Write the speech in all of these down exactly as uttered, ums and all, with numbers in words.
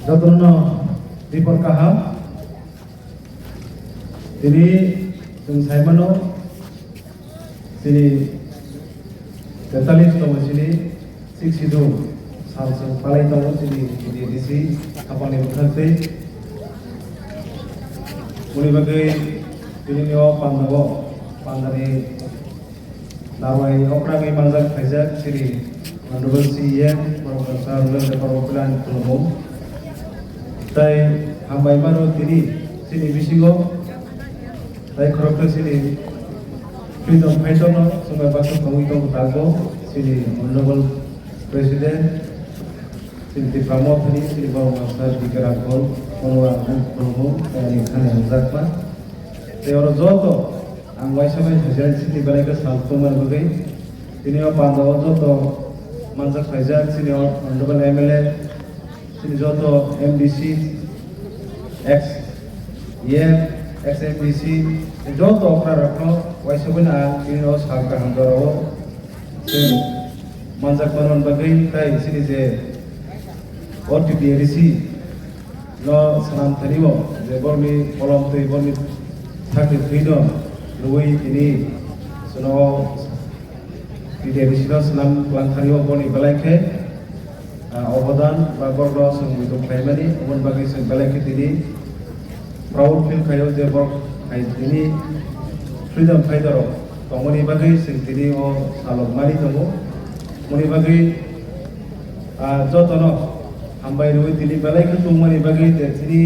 Jotono dipor kaham. Tini chwng saimano, chini tetallis tongo, chini sixty-two sal chwng palai tongo, chini T T A D C khapangni bwkhak tei. Moni bagwi tini o pandao, pandani Narwai okrangwi manjak khaijak chini Honorable C E M, borok rwchap rwlai borok plan khulumung. Tai hambai mano tini chini bisingo, tai khoroksa chini freedom fighter no chwngbai baksa tongwi tongo tabuk chini Honorable President, chini Tipra Mothani, chini borok rwchap Bikaram Hall, kono ang khulumung, tai ani thani hamjakma. Tai oro joto Ang waisa bai khaijak chini belai khe sal tongmani bagwi. Tini o pandao joto manjak khaijak chini o honorable M L A, chini joto M D C, ex E M, ex M D C, joto okra rokno waisa bai ang tini o sal kaham jorao chwng manjak manmani bagwi tai chini je o T T A D C no swnam thani o je borni kolom tei borni sakni thwino rwui tini chwngno T T A D C no swnam twlang thani o borni belai khe, ah, obodan ba borokno chwng muitu khlaimani, oboni bagwi chwng belai khe tini proud feel khaio je borok hai tini freedom fighter rok tongmani bagwi chwng tini o salok mani tongo. Moni bagwi, ah, jotono hambai rwui tini belai khe tongmani bagwi je chini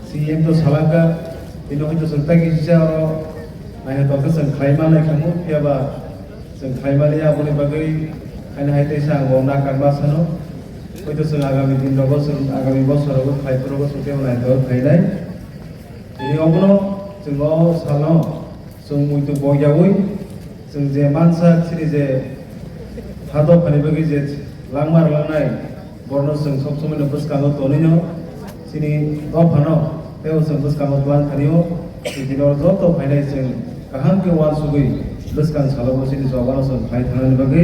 C E M to salaka, tini hoito chwng tai kisa oro naithotok khe chwng khlai manai khamu, phiya ba chwng khlai mani aboni bagwi haino hai teisa ang bo nakarma sano. Hoito chwng agami din rogo chwng agami bosor rogo khlai phuru rogo chwng teibo naithotok khlainai. Tini obono chwng o salno chwng muitu boyaui chwng je mansa chini je ha dophani bagwi je langma rwlangnai borno chwng sob somoino bwskango tonwino chini dophano teibo chwng bwskango twlang thani o chwng tini oro joto phainai chwng kaham khe uansugwi bwskang salogo chini jobano chwng khlai thangnani bagwi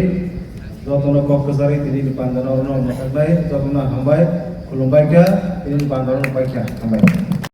jotono kok kwcharwi tini ni pandano orono mwthaknai jotono hambai khulumbai kha tini ni pandano paikha hambai.